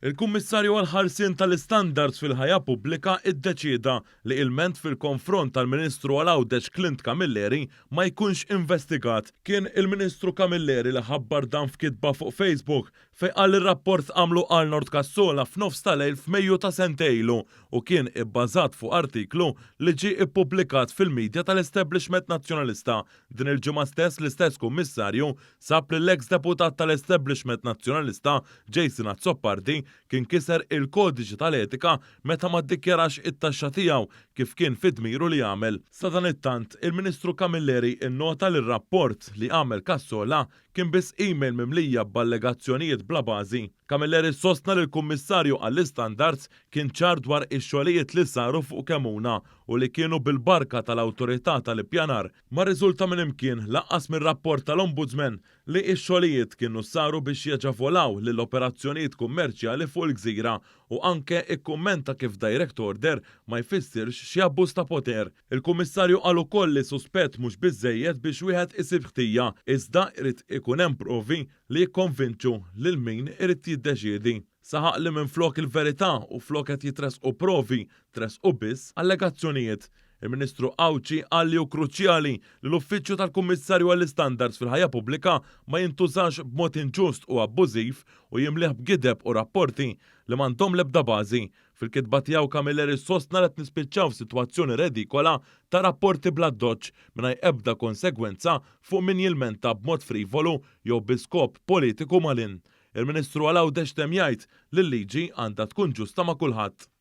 Il-Kummissarju għall-Ħarsien tal-Istandards fil-Ħajja Pubblika ddeċieda li ilment fil-konfront tal-Ministru għal Għawdex Clint Camilleri ma jkunx investigat. Kien il-Ministru Camilleri li ħabbar dan f'kitba fuq Facebook fejn qal li r-rapport għamlu Arnold Cassola f'nofs ta' lejl f'Mejju ta' sentejn ilu u kien ibbażat fuq artiklu li ġie ppubblikat fil-media tal-establishment Nazzjonalista. Din il-ġimgħa stess l-istess Kummissarju sab li l-eks deputat tal-establishment Nazzjonalista Jason Azzopardi kien kiser il-kodiċi tal-etika meta ma ddikjarax it-taxxa tiegħu kif kien fi dmiru li jagħmel. Sadanittant, il-Ministru Camilleri nnota li r-rapport li għamel Cassola kien biss email mimlija b'allegazzjonijiet bla bażi. Camilleri sostna li l-Kummissarju għall-Istandards kien ċar dwar ix-xogħlijiet li saru fuq Kemuna u li kienu bil-barka tal-Awtorità tal-Ippjanar. Ma rriżulta minn imkien, lanqas mir-rapport tal-Ombudsman, li x-xogħlijiet kienu saru biex jaġevolaw lill-operazzjonijiet kummerċjali fuq il-gżira u anke ikkummenta kif direct order ma jfissirx xi abbuż ta' poter. Il-Kummissarju qal ukoll li suspett mhux biżżejjed biex wieħed isib ħtija, iżda jrid ikun hemm provi li jikkonvinċu lil min irid jiddeċiedi. Saħaq li minflok il-verità u flok qed jitressqu provi, tressqu biss allegazzjonijiet. Il-Ministru Għawdxi qal li hu kruċjali li l-Uffiċċju tal-Kummissarju għall-Istandards fil-Ħajja Pubblika ma jintużax b'mod inġust u abbużiv u jimlih b'gideb u rapporti li m'għandhom l-ebda bażi. Fil-kitba tiegħu Camilleri sostna li qed nispiċċaw f'sitwazzjoni redikola ta' rapporti bl-addoċċ mingħajr ebda konsegwenza fuq min jilmenta b'mod frivolu jew bi skop politiku malinn. Il-Ministru għal Għawdex temm jgħid li l-liġi għandha tkun ġusta ma' kulħadd.